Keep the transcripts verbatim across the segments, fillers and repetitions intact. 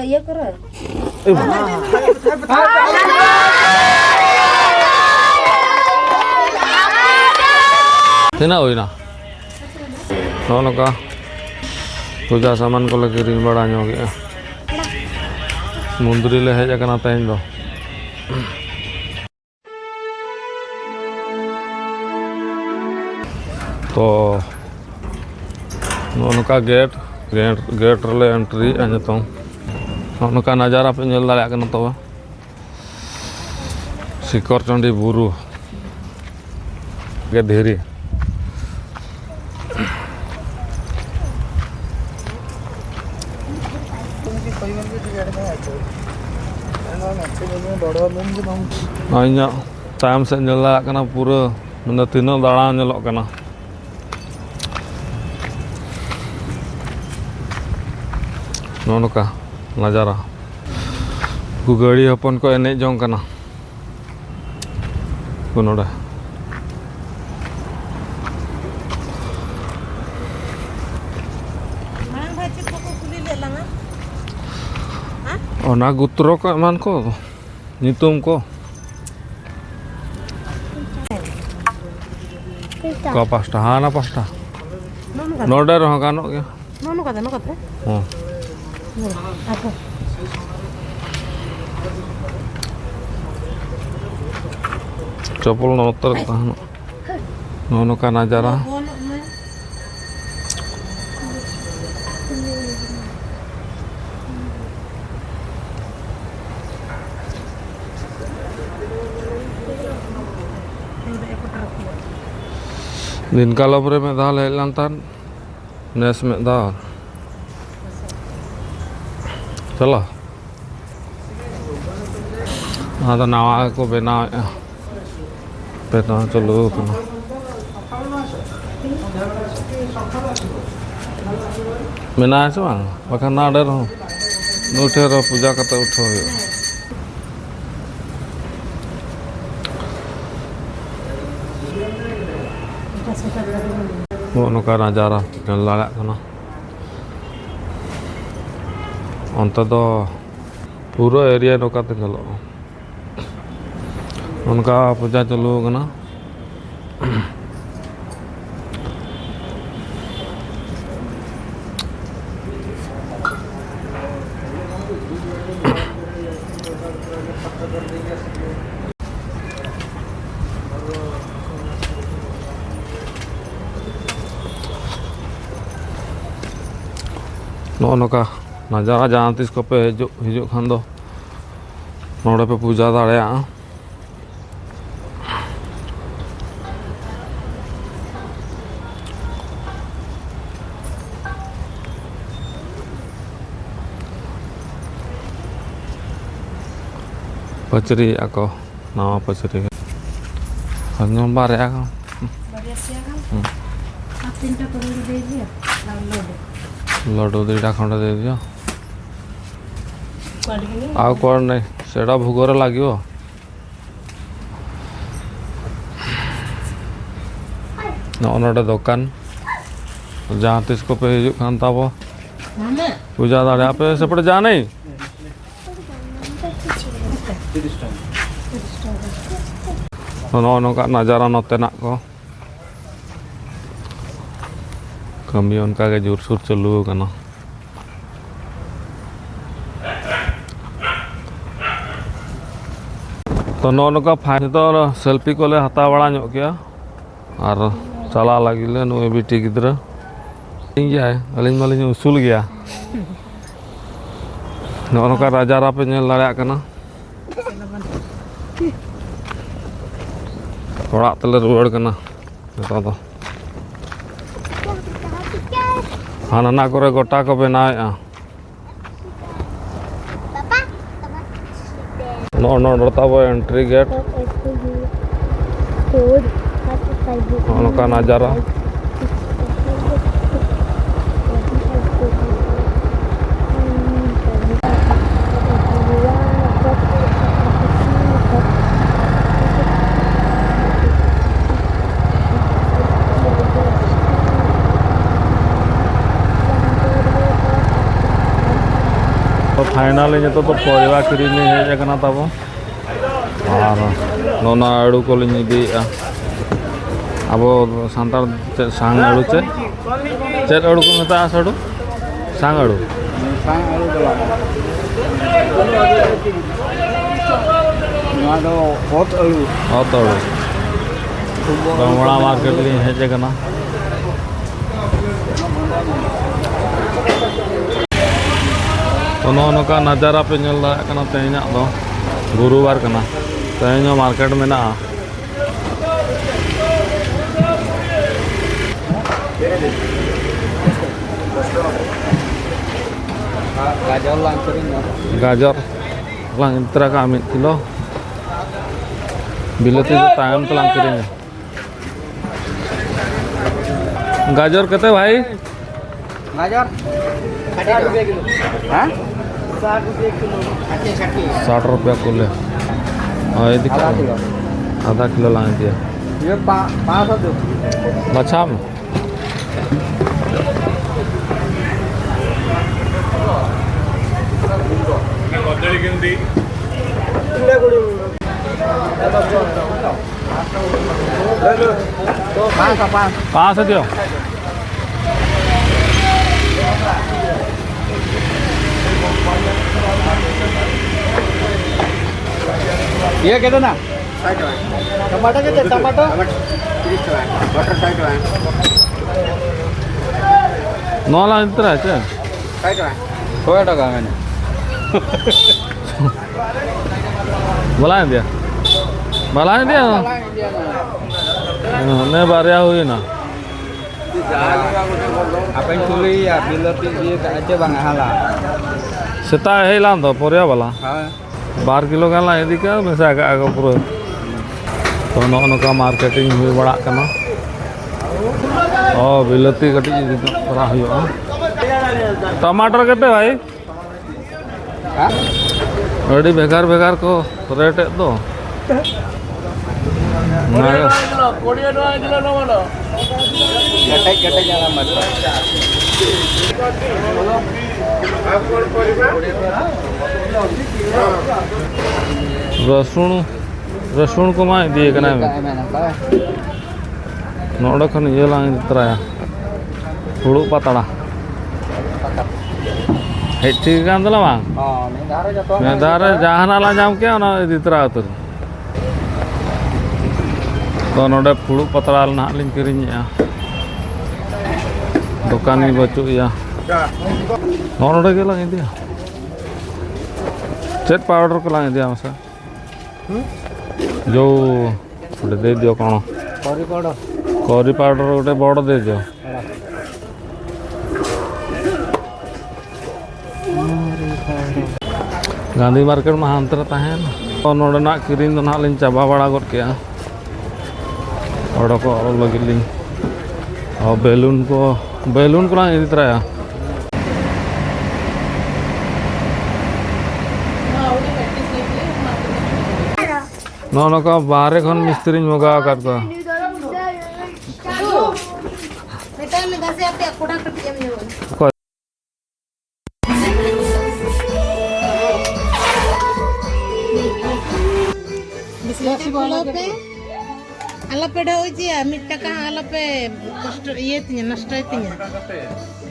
ᱤᱭᱟᱹ ᱠᱚᱨᱮ᱾ ᱛᱤᱱᱟᱹᱜ ᱦᱩᱭᱱᱟ? ᱱᱚᱜᱼᱚ ᱱᱚᱝᱠᱟ ᱯᱩᱡᱟ ᱥᱟᱢᱟᱱ ᱠᱚᱞᱮ ᱠᱤᱨᱤᱧ ᱵᱟᱲᱟ ᱧᱚᱜᱮᱜᱼᱟ᱾ ᱢᱩᱱᱫᱽᱨᱤ ᱞᱮ ᱦᱮᱡ ᱟᱠᱟᱱᱟ ᱛᱮᱦᱮᱧ ᱫᱚ᱾ ᱛᱚ, ᱱᱚᱜᱼᱚ ᱱᱚᱝᱠᱟ ᱜᱮᱴ, ᱜᱮᱴ, ᱜᱮᱴ ᱨᱮᱞᱮ ᱮᱱᱴᱨᱤᱭᱮᱜᱼᱟ ᱱᱤᱛᱚᱝ᱾ ᱱᱚᱜᱼᱚ ᱱᱚᱝᱠᱟ ᱱᱟᱡᱟᱨᱟ ᱯᱮ ᱧᱮᱞ ᱫᱟᱲᱮᱭᱟᱜ ᱠᱟᱱᱟ ᱛᱚᱵᱮ᱾ ᱥᱤᱠᱚᱨ ᱴᱟᱺᱰᱤ ᱵᱩᱨᱩ ᱜᱮ ᱫᱷᱤᱨᱤ᱾ ᱟᱨ ᱤᱧᱟᱹᱜ ᱛᱟᱭᱚᱢ ᱥᱮᱫ ᱧᱮᱞ ᱫᱟᱲᱮᱭᱟᱜ ᱠᱟᱱᱟ ᱯᱩᱨᱟᱹ, ᱢᱟᱱᱮ ᱛᱤᱱᱟᱹᱜ ᱫᱟᱬᱟ ᱧᱮᱞᱚᱜ ᱠᱟᱱᱟ᱾ ᱱᱚᱜᱼᱚ ᱱᱚᱝᱠᱟ ᱱᱟᱡᱟᱨᱟ᱾ ᱩᱱᱠᱩ ᱜᱟᱹᱲᱤ ᱦᱚᱯᱚᱱ ᱠᱚ ᱮᱱᱮᱡ ᱡᱚᱝ ᱠᱟᱱᱟ ᱠᱚ ᱱᱚᱰᱮ᱾ ᱢᱟᱲᱟᱝ ᱵᱷᱟᱭ ᱪᱮᱫ ᱠᱚᱠᱚ ᱠᱩᱞᱤ ᱞᱮᱫ ᱞᱟᱝᱟ? ᱦᱮᱸ? ᱚᱱᱟ ᱜᱳᱛᱨᱚ ᱠᱚ ᱮᱢᱟᱱ ᱠᱚ, ᱧᱩᱛᱩᱢ ᱠᱚ᱾ ᱚᱠᱟ ᱯᱟᱥᱴᱟ? ᱦᱟᱱᱟ ᱯᱟᱥᱴᱟ᱾ ᱱᱚᱜᱼᱚ ᱱᱚᱝᱠᱟ᱾ ᱱᱚᱰᱮ ᱨᱮᱦᱚᱸ ᱜᱟᱱᱚᱜ ᱜᱮᱭᱟ᱾ ᱱᱚᱜᱼᱚ ᱱᱚᱝᱠᱟ ᱛᱮ, ᱱᱚᱝᱠᱟ ᱛᱮ᱾ ᱦᱚᱸ᱾ ᱦᱳᱭ, ᱟᱨᱦᱚᱸ᱾ ᱪᱚᱯᱚᱞ ᱱᱚᱛᱮ ᱨᱮ ᱛᱟᱦᱮᱱᱟ᱾ ᱱᱚᱜᱼᱚ ᱱᱚᱝᱠᱟ ᱱᱟᱡᱟᱨᱟ᱾ ᱵᱚᱞᱚᱜ ᱢᱮ᱾ ᱫᱤᱱ ᱠᱟᱞᱚᱢ ᱨᱮ ᱢᱤᱫ ᱫᱷᱟᱣ ᱞᱮ ᱦᱮᱡ ᱞᱮᱱ ᱛᱟᱦᱮᱸᱫ, ᱱᱮᱥ ᱢᱤᱫ ᱫᱷᱟᱣ᱾ ᱪᱚᱞᱚ᱾ ᱚᱱᱟ ᱫᱚ ᱱᱟᱣᱟ ᱜᱮᱠᱚ ᱵᱮᱱᱟᱣᱮᱫᱼᱟ, ᱵᱮᱱᱟᱣ ᱪᱟᱹᱞᱩ ᱟᱠᱟᱱᱟ᱾ ᱢᱮᱱᱟᱜᱼᱟ ᱥᱮ ᱵᱟᱝ? ᱵᱟᱠᱷᱟᱱ ᱱᱚᱰᱮ ᱨᱮᱦᱚᱸ, ᱱᱩᱭ ᱴᱷᱮᱱ ᱨᱮᱦᱚᱸ ᱯᱩᱡᱟ ᱠᱟᱛᱮ ᱩᱴᱷᱟᱹᱣ ᱦᱩᱭᱩᱜᱼᱟ᱾ ᱱᱚᱜᱼᱚ ᱱᱚᱝᱠᱟ ᱱᱟᱡᱟᱨᱟ ᱧᱮᱞ ᱫᱟᱲᱮᱭᱟᱜ ᱠᱟᱱᱟ᱾ ᱚᱱᱛᱮ ᱫᱚ ᱯᱩᱨᱟᱹ ᱮᱨᱤᱭᱟ ᱱᱚᱝᱠᱟ ᱛᱮ ᱧᱮᱞᱚᱜᱼᱟ᱾ ᱚᱱᱠᱟ ᱯᱩᱡᱟ ᱪᱟᱹᱞᱩ ᱟᱠᱟᱱᱟ᱾ ᱱᱚᱜᱼᱚ ᱱᱚᱝᱠᱟ ᱱᱟᱡᱟᱨᱟ, ᱡᱟᱦᱟᱸ ᱛᱤᱥ ᱠᱚᱯᱮ ᱦᱤᱡᱩᱜ, ᱦᱤᱡᱩᱜ ᱠᱷᱟᱱ ᱫᱚ ᱱᱚᱰᱮ ᱯᱮ ᱯᱩᱡᱟ ᱫᱟᱲᱮᱭᱟᱜᱼᱟ᱾ ᱯᱟᱹᱪᱨᱤᱭᱮᱫᱼᱟ ᱠᱚ, ᱱᱟᱣᱟ ᱯᱟᱹᱪᱨᱤ᱾ ᱥᱟᱨᱡᱚᱢ ᱵᱟᱨᱭᱟ ᱠᱚ᱾ ᱵᱟᱨᱭᱟ ᱯᱮᱭᱟ ᱜᱟᱱ᱾ ᱦᱩᱸ᱾ ᱟᱨ ᱛᱤᱱᱴᱟ ᱯᱟᱹᱣᱲᱤ ᱫᱮᱭ ᱫᱤᱭᱟ᱾ ᱟᱨ ᱞᱟᱹᱰᱩ᱾ ᱞᱟᱹᱰᱩ ᱫᱩᱭᱴᱟ ᱠᱷᱚᱱᱰᱮ ᱫᱮᱭ ᱫᱤᱭᱟ᱾ ᱠᱚᱰᱜᱤᱱᱤ᱾ ଆଉ କୁଆଡ଼େ ନାହିଁ, ସେଇଟା ଭୋଗରେ ଲାଗିବ। ᱱᱚᱜᱼᱚ ᱱᱚᱰᱮ ᱫᱚᱠᱟᱱ, ᱡᱟᱦᱟᱸ ᱛᱤᱥ ᱠᱚᱯᱮ ᱦᱤᱡᱩᱜ ᱠᱷᱟᱱ ᱛᱟᱵᱚ ᱢᱟᱢᱟ᱾ ᱯᱩᱡᱟ ᱫᱟᱲᱮ ᱟᱯᱮ ᱥᱮᱯᱴ ᱡᱟᱦᱟᱸ ᱱᱟᱹᱭ᱾ ᱱᱚᱜᱼᱚ ᱱᱚᱝᱠᱟ ᱱᱟᱡᱟᱨᱟ ᱱᱚᱛᱮᱱᱟᱜ ᱠᱚ᱾ ᱠᱟᱹᱢᱤ ᱚᱱᱠᱟ ᱜᱮ ᱡᱳᱨᱥᱳᱨ ᱪᱟᱹᱞᱩ ᱟᱠᱟᱱᱟ᱾ ᱛᱚ, ᱱᱚᱜᱼᱚ ᱱᱚᱝᱠᱟ ᱯᱷᱟᱭᱤᱱ ᱫᱚ ᱥᱮᱞᱯᱷᱤ ᱠᱚᱞᱮ ᱦᱟᱛᱟᱣ ᱵᱟᱲᱟ ᱧᱚᱜ ᱠᱮᱜᱼᱟ᱾ ᱟᱨ ᱪᱟᱞᱟᱜ ᱞᱟᱹᱜᱤᱫ ᱞᱮ, ᱱᱩᱭ ᱵᱤᱴᱤ ᱜᱤᱫᱽᱨᱟᱹ᱾ ᱤᱧ ᱜᱮᱭᱟᱭ, ᱟᱹᱞᱤᱧ ᱢᱟᱞᱤᱧ ᱩᱥᱩᱞ ᱜᱮᱭᱟ᱾ ᱱᱚᱜᱼᱚ ᱱᱚᱝᱠᱟ ᱱᱟᱡᱟᱨᱟ ᱯᱮ ᱧᱮᱞ ᱫᱟᱲᱮᱭᱟᱜ ᱠᱟᱱᱟ᱾ ᱚᱲᱟᱜ ᱛᱮᱞᱮ ᱨᱩᱣᱟᱹᱲ ᱠᱟᱱᱟ ᱱᱤᱛᱚᱜ ᱫᱚ᱾ ᱦᱟᱱᱟ ᱱᱟ ᱠᱚᱨᱮ ᱜᱚᱴᱟ ᱠᱚ ᱵᱮᱱᱟᱣᱮᱫᱼᱟ᱾ ᱱᱚᱜᱼᱚ ᱱᱚᱰᱮ ᱛᱟᱵᱚ entry gate᱾ ᱱᱚᱜᱼᱚ ᱱᱚᱝᱠᱟ ᱱᱟᱡᱟᱨᱟ᱾ Finally ᱱᱤᱛᱚᱜ ᱫᱚ ᱯᱚᱨᱤᱵᱟ ᱠᱤᱨᱤᱧ ᱞᱤᱧ ᱦᱮᱡ ᱟᱠᱟᱱᱟ ᱛᱟᱵᱚ᱾ ᱟᱨ ᱱᱚᱜᱼᱚ ᱱᱚᱣᱟ ᱟᱹᱲᱩ ᱠᱚᱞᱤᱧ ᱤᱫᱤᱭᱮᱫᱼᱟ᱾ ᱟᱵᱚ ᱥᱟᱱᱛᱟᱲ ᱪᱮᱫ ᱥᱟᱝ ᱟᱹᱲᱩ ᱪᱮᱫ? ᱪᱮᱫ ᱟᱹᱲᱩ ᱠᱚ ᱢᱮᱛᱟᱜᱼᱟ ᱥᱟᱹᱲᱩ? ᱥᱟᱝ ᱟᱹᱲᱩ᱾ ᱥᱟᱝ ᱟᱹᱲᱩ ᱫᱚ ᱵᱟᱝ᱾ ᱱᱚᱣᱟ ᱫᱚ ᱚᱛ ᱟᱹᱲᱩ᱾ ᱚᱛ ᱟᱹᱲᱩ᱾ ᱵᱟᱢᱚᱲᱟ ᱢᱟᱨᱠᱮᱴ ᱞᱤᱧ ᱦᱮᱡ ᱟᱠᱟᱱᱟ᱾ ᱛᱚ, ᱱᱚᱜᱼᱚ ᱱᱚᱝᱠᱟ ᱱᱟᱡᱟᱨᱟ ᱯᱮ ᱧᱮᱞ ᱫᱟᱲᱮᱭᱟᱜ ᱠᱟᱱᱟ᱾ ᱛᱮᱦᱮᱧᱟᱜ ᱫᱚ ᱜᱩᱨᱩᱵᱟᱨ ᱠᱟᱱᱟ, ᱛᱮᱦᱮᱧ ᱦᱚᱸ ᱢᱟᱨᱠᱮᱴ ᱢᱮᱱᱟᱜᱼᱟ᱾ ᱜᱟᱡᱚᱨ ᱞᱟᱝ ᱠᱤᱨᱤᱧᱟ᱾ ᱜᱟᱡᱚᱨ ᱞᱟᱝ ᱤᱫᱤ ᱛᱚᱨᱟ ᱠᱟᱜᱼᱟ ᱢᱤᱫ ᱠᱤᱞᱳ᱾ ᱵᱤᱞᱟᱹᱛᱤ ᱫᱚ ᱛᱟᱭᱚᱢ ᱛᱮᱞᱟᱝ ᱠᱤᱨᱤᱧᱟ᱾ गाजर कितने भाई? गाजर साठ रुपये किलो। हाँ? साठ रुपये किलो। साठ रुपया किलो। हाँ, ये दिखा। आधा किलो। आधा किलो लाने दिया। ये पा-, पाँच सौ दो। बचा में। पाँच सौ, पाँच। पाँच सौ दियो। ये कितना? साठ टका। टमाटर कितना? टमाटर? टमाटर तीस टका। मटर साठ टका। ᱱᱚᱣᱟ ᱞᱟᱝ ᱤᱫᱤ ᱛᱚᱨᱟᱭᱟ ᱪᱮ? ᱥᱟᱴ ᱴᱟᱠᱟ᱾ ᱥᱚᱭ ᱴᱟᱠᱟ ᱢᱮᱱᱮ᱾ ᱵᱟᱞᱟᱝ ᱤᱫᱤᱭᱟ? ᱵᱟᱞᱟᱝ ᱤᱫᱤᱭᱟ? ᱵᱟᱞᱟᱝ ᱤᱫᱤᱭᱟ ᱱᱚᱣᱟ᱾ ᱦᱮᱸ, ᱱᱮ ᱵᱟᱨᱭᱟ ᱦᱩᱭᱱᱟ᱾ ᱟᱯᱮᱧ ᱠᱩᱞᱤᱭᱮᱭᱟ, ᱵᱤᱞᱟᱹᱛᱤ ᱤᱫᱤ ᱠᱟᱜᱼᱟ ᱪᱮ ᱵᱟᱝ ᱦᱟᱞᱟ? ᱥᱮᱛᱟᱜ ᱦᱮᱡ ᱞᱮᱱ ᱫᱚ ᱯᱚᱨᱭᱟ ᱵᱟᱞᱟ᱾ ᱦᱳᱭ᱾ ᱵᱟᱨ ᱠᱤᱞᱳ ᱜᱟᱱ ᱞᱟᱝ ᱤᱫᱤ ᱠᱟᱜᱼᱟ, ᱢᱮᱥᱟ ᱠᱟᱜᱼᱟ ᱠᱚ ᱯᱩᱨᱟᱹ᱾ ᱛᱚ, ᱱᱚᱜᱼᱚ ᱱᱚᱝᱠᱟ ᱢᱟᱨᱠᱮᱴᱤᱝ ᱦᱩᱭ ᱵᱟᱲᱟᱜ ᱠᱟᱱᱟ᱾ ᱚ, ᱵᱤᱞᱟᱹᱛᱤ ᱠᱟᱹᱴᱤᱡ ᱤᱫᱤ ᱧᱚᱜ ᱛᱚᱨᱟ ᱦᱩᱭᱩᱜᱼᱟ᱾ ᱴᱟᱢᱟᱴᱟᱨ ᱠᱟᱛᱮ ᱵᱷᱟᱭ? ᱦᱮᱸ? ᱟᱹᱰᱤ ᱵᱷᱮᱜᱟᱨ ᱵᱷᱮᱜᱟᱨ ᱠᱚ ᱨᱮᱴ ᱮᱫ ᱫᱚ᱾ ᱚᱱᱟ ᱜᱮ᱾ ᱠᱮᱴᱮᱡ ᱠᱮᱴᱮᱡ ᱟᱨᱟᱢ ᱵᱟᱹᱱᱩᱜᱼᱟ᱾ ᱨᱟᱹᱥᱩᱱ, ᱨᱟᱹᱥᱩᱱ ᱠᱚᱢᱟ ᱤᱫᱤᱭ ᱠᱟᱱᱟ᱾ ᱱᱚᱰᱮ ᱠᱷᱚᱱ ᱤᱭᱟᱹ ᱞᱟᱝ ᱤᱫᱤ ᱛᱚᱨᱟᱭᱟ, ᱯᱷᱩᱲᱩᱜ ᱯᱟᱛᱲᱟ᱾ ᱦᱮᱡ ᱴᱷᱤᱠ ᱟᱠᱟᱱ ᱛᱟᱞᱟᱝ ᱵᱟᱝ? ᱦᱚᱸ, ᱢᱤᱫ ᱫᱷᱟᱣ ᱨᱮ ᱡᱚᱛᱚ ᱢᱤᱫ ᱫᱷᱟᱣ ᱨᱮ ᱡᱟᱦᱟᱱᱟᱜ ᱞᱟᱝ ᱧᱟᱢ ᱠᱮᱜᱼᱟ, ᱚᱱᱟ ᱤᱫᱤ ᱛᱚᱨᱟ ᱩᱛᱟᱹᱨ᱾ ᱛᱚ, ᱱᱚᱰᱮ ᱯᱷᱩᱲᱩᱜ ᱯᱟᱛᱲᱟ ᱱᱟᱦᱟᱜ ᱞᱤᱧ ᱠᱤᱨᱤᱧᱮᱜᱼᱟ, ᱫᱚᱠᱟᱱᱤ ᱵᱟᱹᱪᱩᱜ ᱮᱭᱟ᱾ ᱱᱚᱜᱼᱚ ᱱᱚᱰᱮ ᱜᱮᱞᱟᱝ ᱤᱫᱤᱭᱟ᱾ ᱪᱮᱫ ᱯᱟᱣᱰᱟᱨ ᱠᱚᱞᱟᱝ ᱤᱫᱤᱭᱟ ᱢᱟᱥᱮ? ᱦᱩᱸ? ᱡᱳ, ᱚᱸᱰᱮ ᱫᱮᱡ ᱫᱤᱭᱚ ᱠᱚᱱᱚ᱾ ᱠᱚᱨᱤ ᱯᱟᱣᱰᱟᱨ᱾ ᱠᱚᱨᱤ ᱯᱟᱣᱰᱟᱨ ᱜᱚᱴᱮ ᱵᱚᱲ ᱫᱮᱡ ᱫᱤᱭᱚ᱾ ᱦᱮᱸ᱾ ᱜᱟᱱᱫᱷᱤ ᱢᱟᱨᱠᱮᱴ ᱢᱟ ᱦᱟᱱᱛᱮ ᱨᱮ ᱛᱟᱦᱮᱱ᱾ ᱛᱚ, ᱱᱚᱰᱮᱱᱟᱜ ᱠᱤᱨᱤᱧ ᱫᱚ ᱱᱟᱦᱟᱜ ᱞᱤᱧ ᱪᱟᱵᱟ ᱵᱟᱲᱟ ᱜᱚᱫ ᱠᱮᱜᱼᱟ᱾ ᱚᱰᱚᱠᱚᱜ ᱞᱟᱹᱜᱤᱫ ᱞᱤᱧ᱾ ᱚ, ᱵᱮᱞᱩᱱ ᱠᱚ, ᱵᱮᱞᱩᱱ ᱠᱚᱞᱟᱝ ᱤᱫᱤ ᱛᱚᱨᱟᱭᱟ᱾ ᱱᱚᱜᱼᱚ ᱱᱚᱝᱠᱟ ᱵᱟᱦᱨᱮ ᱠᱷᱚᱱ ᱢᱤᱥᱛᱨᱤᱧ ᱢᱚᱜᱟᱣ ᱟᱠᱟᱫ ᱠᱚᱣᱟ᱾ ᱚᱠᱚᱭ? ᱵᱤᱥᱞᱟᱹᱛᱤ ᱵᱚᱞᱚ ᱯᱮ᱾ ᱟᱞᱚᱯᱮ ᱰᱷᱟᱹᱣᱡᱤᱭᱟ, ᱢᱤᱫ ᱴᱟᱠᱟ ᱦᱚᱸ ᱟᱞᱚᱯᱮ ᱠᱚᱥᱴᱚ, ᱤᱭᱟᱹ ᱛᱤᱧᱟ, ᱱᱚᱥᱴᱚᱭ ᱛᱤᱧᱟ᱾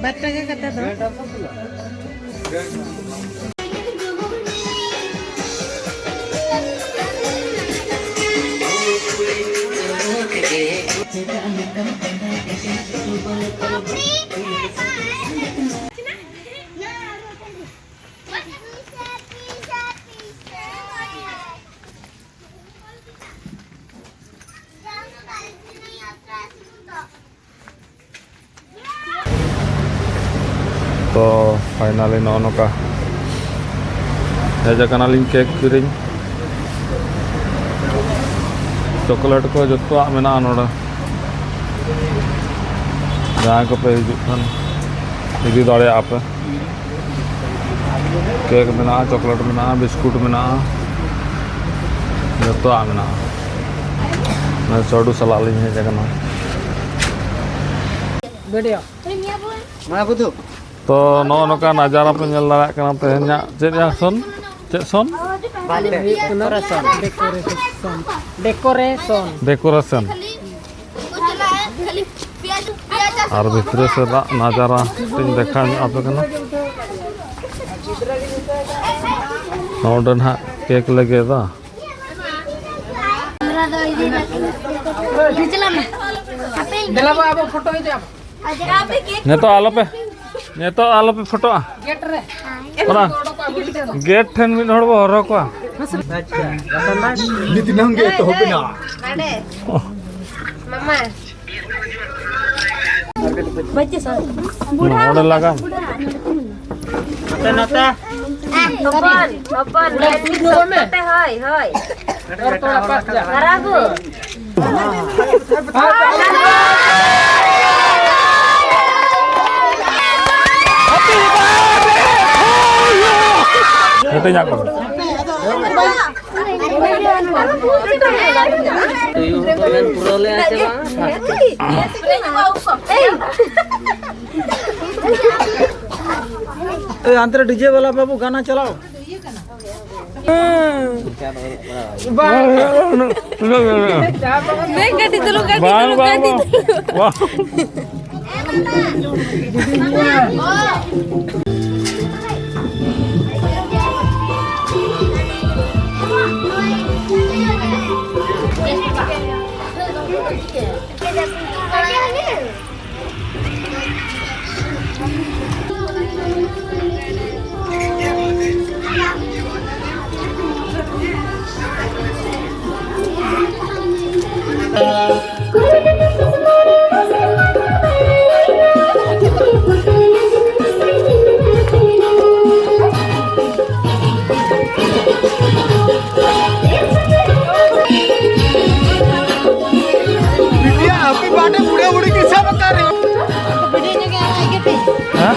ᱵᱟᱨ ᱴᱟᱠᱟ ᱠᱟᱛᱮ ᱫᱚ᱾ ᱛᱚ, finally ᱱᱚᱜᱼᱚ ᱱᱚᱝᱠᱟ ᱦᱮᱡ ᱟᱠᱟᱱᱟᱞᱤᱧ ᱠᱮᱠ ᱠᱤᱨᱤᱧ᱾ ᱪᱚᱠᱞᱮᱴ ᱠᱚ ᱡᱚᱛᱚᱣᱟᱜ ᱢᱮᱱᱟᱜᱼᱟ ᱱᱚᱰᱮ᱾ ᱡᱟᱦᱟᱸᱭ ᱠᱚᱯᱮ ᱦᱤᱡᱩᱜ ᱠᱷᱟᱱ, ᱤᱫᱤ ᱫᱟᱲᱮᱭᱟᱜᱼᱟ ᱯᱮ᱾ ᱠᱮᱠ ᱢᱮᱱᱟᱜᱼᱟ, ᱪᱚᱠᱞᱮᱴ ᱢᱮᱱᱟᱜᱼᱟ, ᱵᱤᱥᱠᱩᱴ ᱢᱮᱱᱟᱜᱼᱟ, ᱡᱚᱛᱚᱣᱟᱜ ᱢᱮᱱᱟᱜᱼᱟ᱾ ᱱᱚᱜᱼᱚᱭ ᱥᱟᱹᱰᱩ ᱥᱟᱞᱟᱜ ᱞᱤᱧ ᱦᱮᱡ ᱟᱠᱟᱱᱟ᱾ ᱢᱟ ᱵᱩᱫᱷᱩ᱾ ᱛᱚ, ᱱᱚᱜᱼᱚ ᱱᱚᱝᱠᱟ ᱱᱟᱡᱟᱨᱟ ᱯᱮ ᱧᱮᱞ ᱫᱟᱲᱮᱭᱟᱜ ᱠᱟᱱᱟ ᱛᱮᱦᱮᱧᱟᱜ ᱪᱮᱫ ᱨᱮᱭᱟᱜ ᱥᱚᱱ? ᱪᱮᱫ ᱥᱚᱱ? ᱰᱮᱠᱳᱨᱮᱥᱚᱱ᱾ ᱰᱮᱠᱳᱨᱮᱥᱚᱱ᱾ ᱰᱮᱠᱳᱨᱮᱥᱚᱱ᱾ ᱟᱨ ᱵᱷᱤᱛᱨᱤ ᱥᱮᱫᱟᱜ ᱱᱟᱡᱟᱨᱟ ᱛᱤᱧ ᱫᱮᱠᱷᱟᱣ ᱧᱚᱜ ᱟᱯᱮ ᱠᱟᱱᱟ᱾ ᱱᱚᱰᱮ ᱱᱟᱦᱟᱜ ᱠᱮᱠ ᱞᱮ ᱜᱮᱫᱟ᱾ ᱫᱮᱞᱟ ᱵᱟ, ᱟᱵᱚ ᱯᱷᱳᱴᱳ ᱤᱫᱤ ᱟᱵᱚ᱾ ᱱᱤᱛᱚᱜ ᱟᱞᱚᱯᱮ, ᱱᱤᱛᱚᱜ ᱟᱞᱚᱯᱮ ᱯᱷᱳᱴᱳᱜᱼᱟ᱾ ᱜᱮᱴ ᱨᱮ᱾ ᱚᱱᱟ ᱜᱮᱴ ᱴᱷᱮᱱ ᱢᱤᱫ ᱦᱚᱲ ᱵᱚ ᱦᱚᱨᱦᱚ ᱠᱚᱣᱟ᱾ ᱱᱤᱛ ᱱᱟᱝ ᱜᱮ ᱮᱛᱚᱦᱚᱵ ᱮᱱᱟ᱾ ᱢᱟᱢᱟ᱾ ᱚᱸᱰᱮ ᱞᱟᱜᱟᱢ᱾ ᱱᱚᱛᱮ, ᱱᱚᱛᱮ᱾ ᱦᱚᱯᱚᱱ, ᱦᱚᱯᱚᱱ, ᱱᱚᱛᱮ, ᱦᱳᱭ, ᱦᱳᱭ᱾ ᱟᱨ ᱛᱷᱚᱲᱟ ᱯᱟᱥ ᱡᱟ᱾ ᱟᱨ ᱟᱹᱜᱩ᱾ ᱦᱟᱹᱴᱤᱧ ᱟᱠᱚ᱾ ᱛᱩᱭᱩ ᱦᱚᱸᱠᱚ ᱢᱮᱱ ᱯᱩᱨᱟᱹᱣ ᱞᱮᱫᱼᱟ ᱪᱮ ᱵᱟᱝ? ᱮ, ᱟᱱᱛᱮ ᱨᱮ ᱰᱤᱡᱮ ᱵᱟᱞᱟ ᱵᱟᱹᱵᱩ ᱜᱟᱱᱟ ᱪᱟᱞᱟᱣ᱾ ᱵᱟᱝ᱾ ᱫᱮᱱ ᱜᱟᱹᱰᱤ ᱪᱟᱹᱞᱩ, ᱜᱟᱹᱰᱤ ᱵᱟᱝ, ᱪᱟᱹᱞᱩ, ᱵᱟᱝ, ᱜᱟᱹᱰᱤ ᱵᱟᱝ᱾ ᱪᱟᱹᱞᱩ᱾ ᱵᱟᱝ᱾ बिटिया, हैप्पी बर्थडे बूढ़े बूढ़ी के सब बता रहे हो। वीडियो जो क्या है, ये पे? हाँ?